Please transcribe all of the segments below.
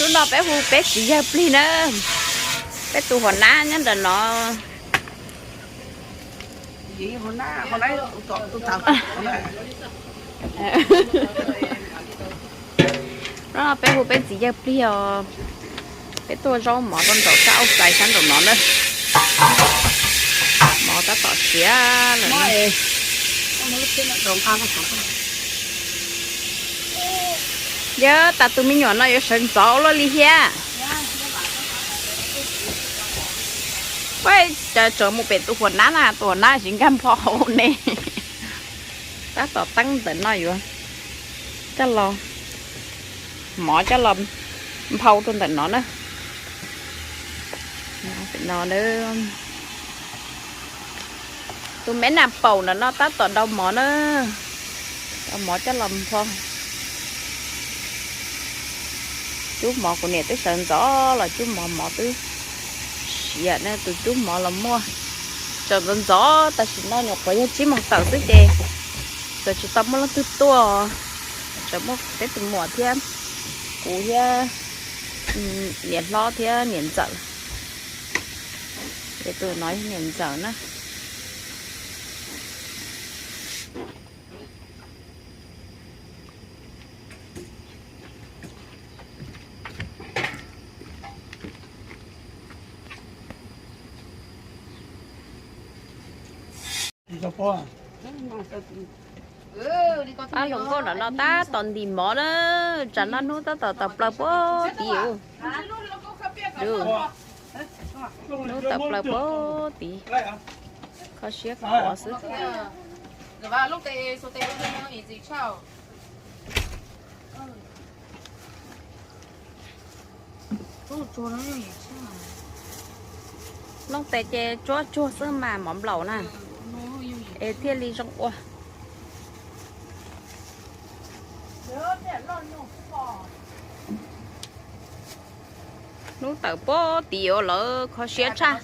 Hnub no peb hu peb txiv yawg plig na, peb tus huas nab nyob ntawm no. Hnub no peb hu peb txiv yawg plig os, peb tuaj zaub mov rau nraum sab auj xais sab nraum no na. Mov tab tom siav lawm. Yog tas tus me nyuam no yuav sawv ntxov luaj li thiab. Peb tseem mus pem tus huas nab na, tus huas nab tsis nkag nplho hauv ne. Tab tom teeb ntawm no yuav coj los, mov coj los nphau rau ntawm no na. No, tus me nas paum ntawm no tab tom nrau mov na, nrau mov coj los nphau. Cub mov kuv niam twb sawv ntxov los cub mov, mov twb siav na, tus cub mov los muaj tseem ntxov ntxov, tam sim no nyuam qhuav yog tsib moos tawm xwb ces txawm tsis tau muaj leej twg tuaj, tseem muaj peb tus muam thiab kuv thiab niam hlob thiab niam ntxawm. Es tus no yog niam ntxawm na. Pab hluas nkauj no no tab tom ntim mov na, tsam no hnub tab tom tawm plaws puag tid. Hnub tawm plaws puag tid, kho siab kho xwb. Noob tes ces tsuab tsuag xwb mas mov nplaum na, es thiaj li zoo ua. Hnub tawm puag tid lawv kho siab tshaj.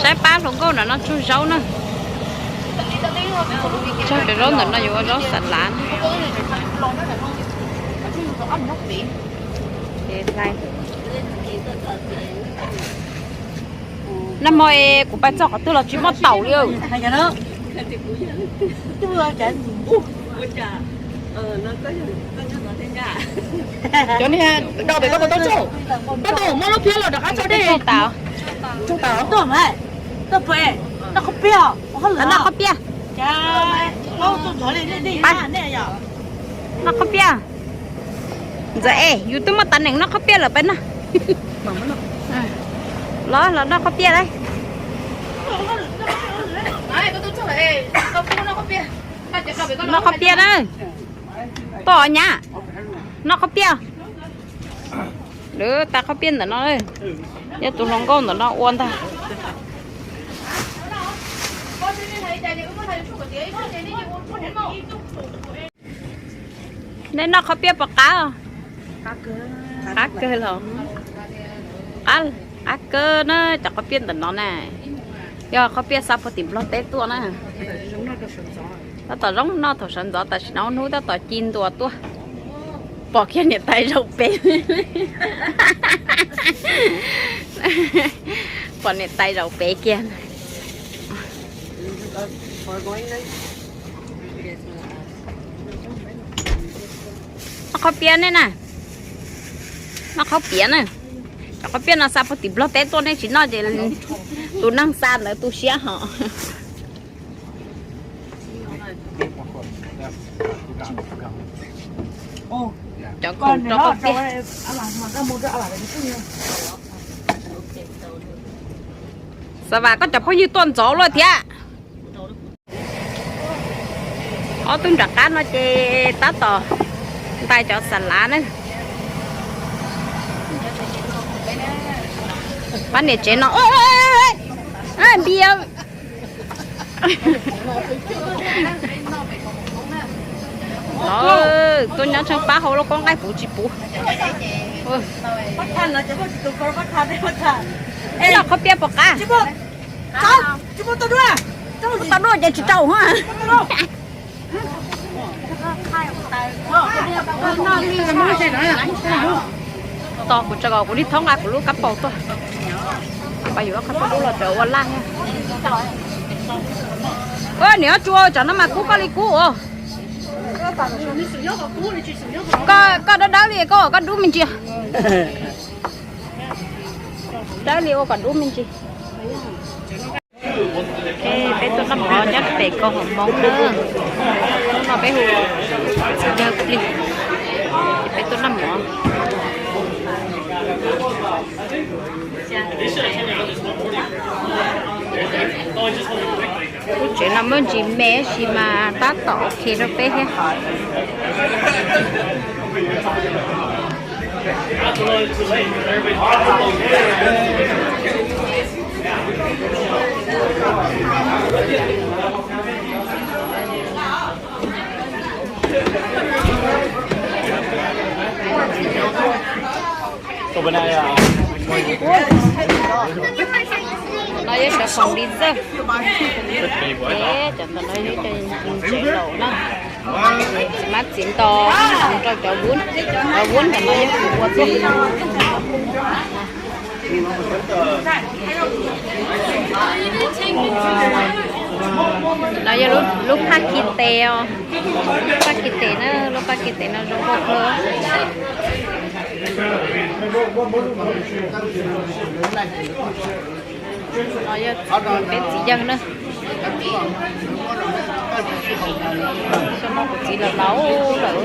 Saib pab hluas nkauj ntawm no tsug zaub na. Tsag cov zaub ntawm no yuav ua zaub xas lav. Nag hmo es kuv pais txog qhov twg los tsis muaj taum li. Cov niag do pem koj puas tau tsau? Tau, muab lub phiab los rov qab tso dej. Noj qhob piaj. Noj qhob piaj. Ntxawm es yus twb muaj tas neem noj qhob piaj lawm peb noj. Los los noj qhob piaj lauj. Noj qhob piaj na. Tuaj nyab, noj qhob piaj. Lawv tas qhob piaj ntawm no, yog tus hluas nkauj ntawm no ua ntag. Nej noj qhob piaj puas qab? Qab kawg los? Qab, qab kawg na, cov qhob piaj ntawm no na, yog qhob piaj xa puag tim Nplog teb tuaj na. Tab tom zoo noj thaum sawv ntxov, tam sim no hnub tab tom ci ntua tuaj. Pom kiag niam tais zaum pem. Pom niam tais zaum pem kiag. Noj qhob piaj nej na. Noj qhob piaj na. Cov qhob piaj no xa puag tim Nplog teb tuaj, nej tsis noj ces tus neeg xa ntawd tu siab hos. Cov khoom rau qhob piaj. Xav vam koj cov phooj ywg tuaj ntxov luaj thiab. Ob tug nram qab no ces tab tom ntais cov xas lav na. Pab niam tsev no, npi, tuaj nyob tsheej pab hauv lub koob nqaij puv tsis puv. Noj qhob piaj puas qab? Tau duaj ces tsis tau. Tos kuv tso kom kuv li thoob nqa kuv lub kab paus tuaj. Pab yuav qhov dub los tseem ua laj thiab. Niam Tsua, tsam no mas kub koj li kub os. Koj dawb dawb li koj, koj dub me ntsis. Dawb li ua kom dub me ntsis. Peb tuaj noj mov nyob pem koom haum Hmoob na. Hnub no peb hu txiv yawg plig, ces peb tuaj noj mov. Lub tsev no muaj ntsis me tab sis mas tab tom ok rau peb thiab. No yog sawv foom li txawj. Cov ntawm no yog ib co ntses laus na. Txiv mab txiv nto, rau cov vub, cov vub ntawm no yog kuv ua tuaj. No yog lub phaj ki tes os. Lub phaj ki tes na, lub phaj ki tes no zoo nkauj kawg. No yog peb txiv yawg na. Xyoo no kuv txiv los laus lawm.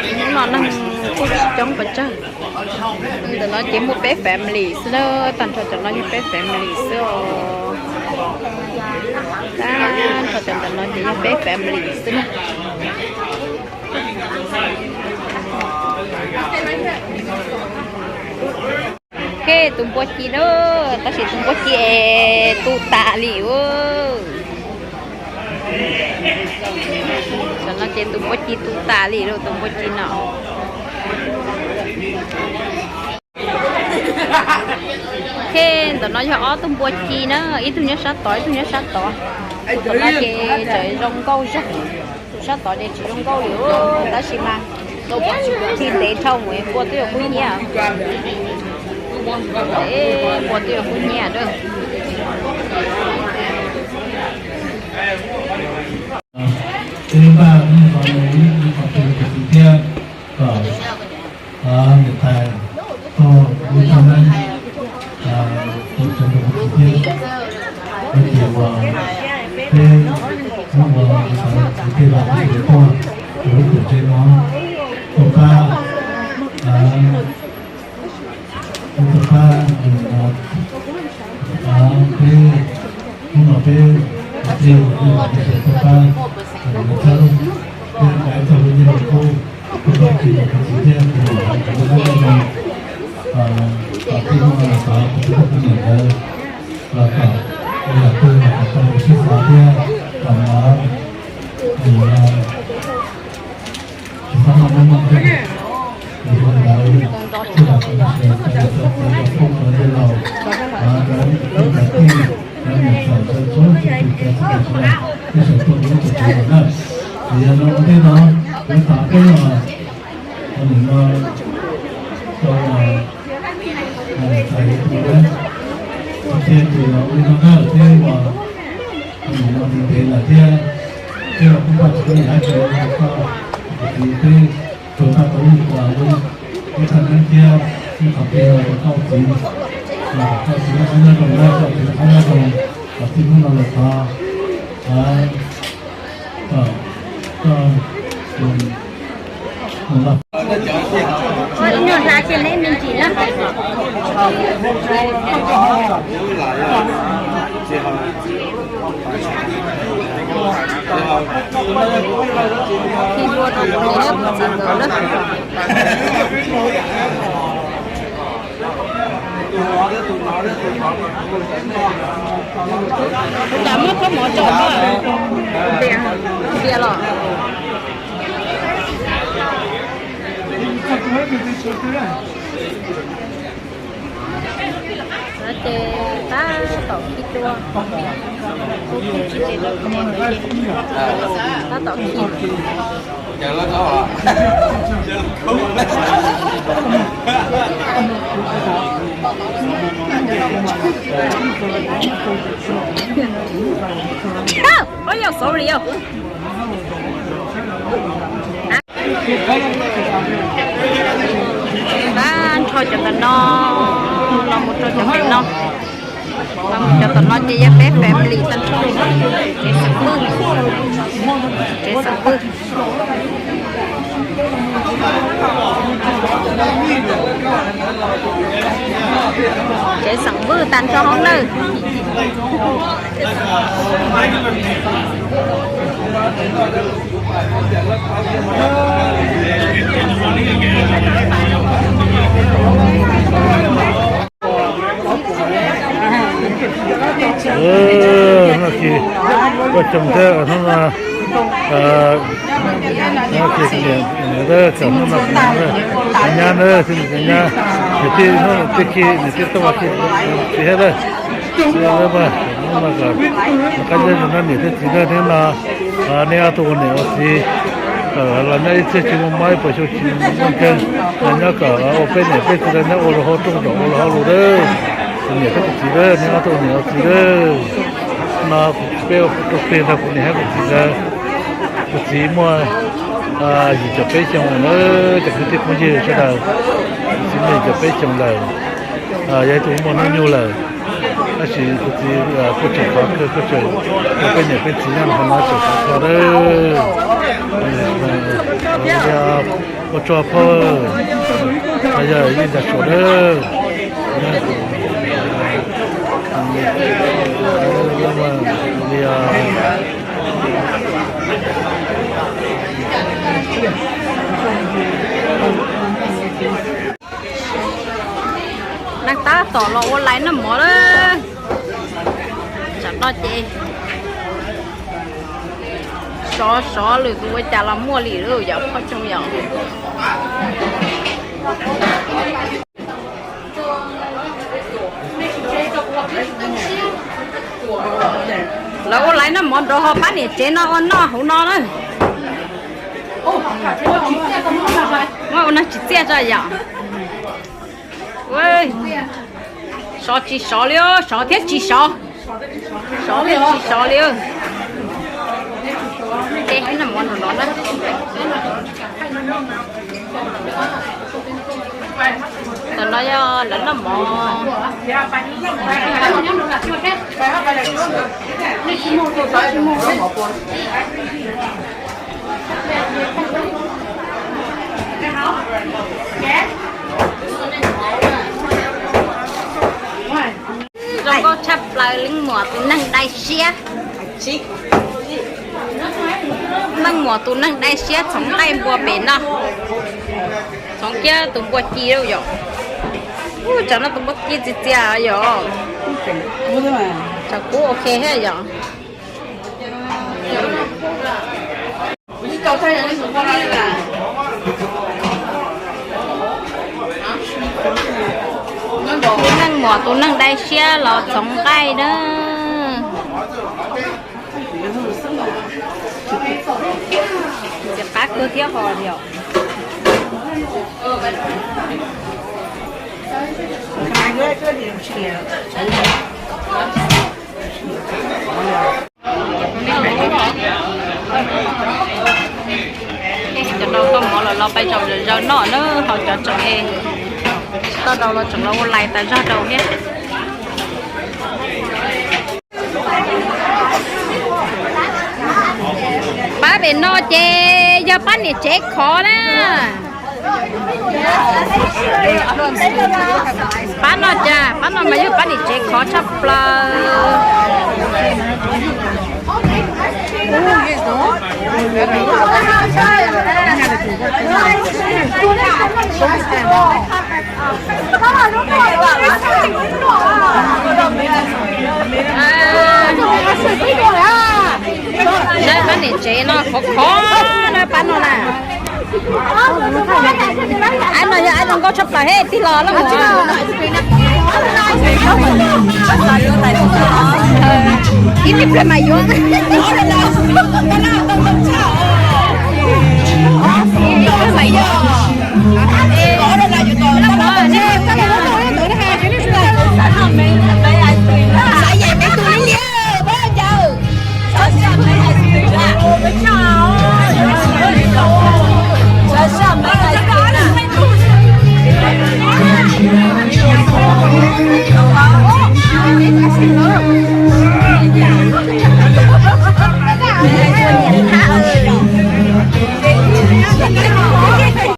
Hnub no neeg kuj tsis coob pes tsawg. Ntawm no ces muaj peb family xwb na, tag nrho cov no yog peb family xwb os. Tag nrho cov ntawm no ces yog peb family xwb na. He, tus npua ci na, tab sis tus npua ci es tu tas li. Tam no ces tus npua ci tu tas li lauj, tus npua ci no. He, ntawm no yog ob tug npua ci na, ib tug nyob sab tod, ib tug nyob sab tod. Tus no ces tseem zoo nkauj zog, tus sab tod ces tsis zoo nkauj li, tab sis mas ci ntev dhau mus npua twb yuav kub hnyiab. Npua twb yuav kub hnyiab a. Peb npaj nej qhov mus ib qhov twg tus txiv thiab kom niam tais tau ib tag neeb tus tsev rau tus txiv thiab. Ua ces uas peb hnub uas niam tais txiv tej los tus txiv tuaj rau lub tuam tsev no, tus pab, tus pab, peb hnub no peb ua tij ua ntej los peb tus pab, peb txhawb peb nqa ib txoj lub nyiaj lub kub, tus pab txiv los tus txiv thiab tus niam tais tus pab no, kom tij hnub no los tod tus pab tus niam ntawd los kom yam twg los kom tau sib xav thiab kom no nim no tsis txhob muaj mob muaj nkeeg. Yog li ntawd, tij laug Pov Ntsuab Xyas tau los txog txawv rau phooj ywg laus, lawv tus tij lawv niam tais lawv txhua leej txhua tus cov txhua tus sawv daws tuaj rau lub tuam tsev no na. Ces yog no ua ntej no kuv thov peb los nim no rau niam tais tus na, thiab ces los ua li no na, peb los nim no ntev ntev lawm thiab, peb los kuj npaj tsis tau ib yam dab tsi rau koj tus txiv, peb tsuas npaj tau ib qho ib qho neeb thiab ib qho plig los rau koj txiv, los kom koj txiv qab nyob zoo na, koj txiv qab nyob zoo, kom txij hnub no lawm tod kom koj mus los. Nyuag hla cia neb me ntsis na. Khi hlua rau kuv niam thiab kuv txiv nkawd na. Kuv cas muab khaub mov tso koj. Ntiag los. Ces tab tom khi dua, kuv kuj tsis ntes rau kuv niam nkawd ces tab tom khi. Oj yog, sorry yog. Tab nrho cov ntawm no los mus rau cov pem no. Los mus cov tom no ces yog peb family tag nrho. Tsev xeem Vwj, tsev xeem Vwj. Tsev xeem Vwj tag nrho hauv nawb. No ces koj coob thiab hnub no, no ces niam, niam tab tom hnub no, niam nyab na, niam nyab, niam tij hnub tij khi, niam tij tuaj khi txiv thiab na. Hnub no kom qab zej no niam thiab txiv na, hnub no nej ob tug ua niam ua txiv los nyob ib txhiab tsis muaj mob, ib puas xyoo tsis muaj nkeeg, los nyob kom ua peb niam peb txiv los nyob ua lus hauv rooj, ua lus hauv lus na. Kuv niam thiab kuv txiv na, nej ob tug ua niam ua txiv na. No peb ua rau plig nrog kuv niam thiab kuv txiv na. Kuv txiv muaj yim caum peb xyoo na, cov kwv tij phooj ywg sawv daws. Kuv txiv muaj yim caum peb xyoo lawm, yog ib tug muaj hnub nyoog lawm. Tab sis kuv txiv kuj tseem khov kho, kuj tseem ua peb niam peb txiv nyob qhov no tseem khov kho na. Ua tsaug phauj, yog yeej ntag suav na. Neeg tab tom los ua lais noj mov lawm. Tsam no ces sov sov lwm tus ua cas los muaj li lawm yom, phob coo yom. Lawv ua lais noj mov nrov ho pab niam tsev no ua noj hauv no na. Muab ua noj tsis txiaj tso yom. Sov tsis sov li, sov thiab tsis sov, sov thiab tsis sov li. Ces noj mov nrov nrov na. Tam no yog lawv noj mov. Zoo nkauj tshaj plaws, leej muam tus neeg dai siab. Leej muam tus neeg dai siab txhoov nqaij npua pem no. Txhoov kiag tus npua ci lawm yom. Tsam no tus npua ci txias txias yom. Tsam kub ok thiab yom. Tus neeg muam tus neeg dai siab los txhoov nqaij na. Txiv qab kawg thiab ho yom. Cov rau tau mov los los pais zaum zaws noj na, ho cov tseem e tau rau los tseem los ua lais tas zog rau thiab. Pab pem no ces yog pab niam tsev khov na. Pab no cas, pab no mas yog pab niam tsev khov tshaj plaws. Pab niam tsev no khov kho na, pab no na. Ab no yog ab zoo nkauj tshaj plaws he, tig los loj mus. Ib pliag mas yuav.